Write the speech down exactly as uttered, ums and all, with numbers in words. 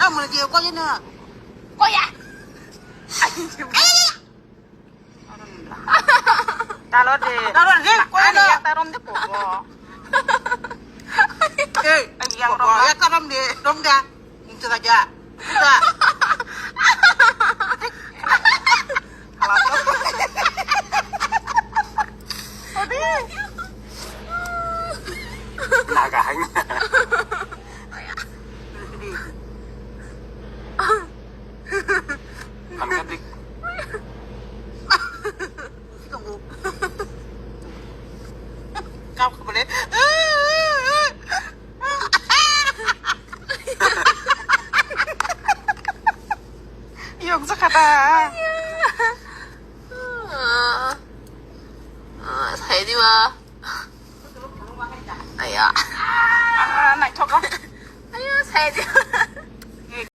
Mana dia kau ni na? Koya. Talor de. Talor de, kau Ani na. Yang tarom de kobo. Eh, yang rom, yang tarom de, rom de. Minta saja. Sudah. Naga hanya. Angkat dik. Kau boleh. Yok, sakata.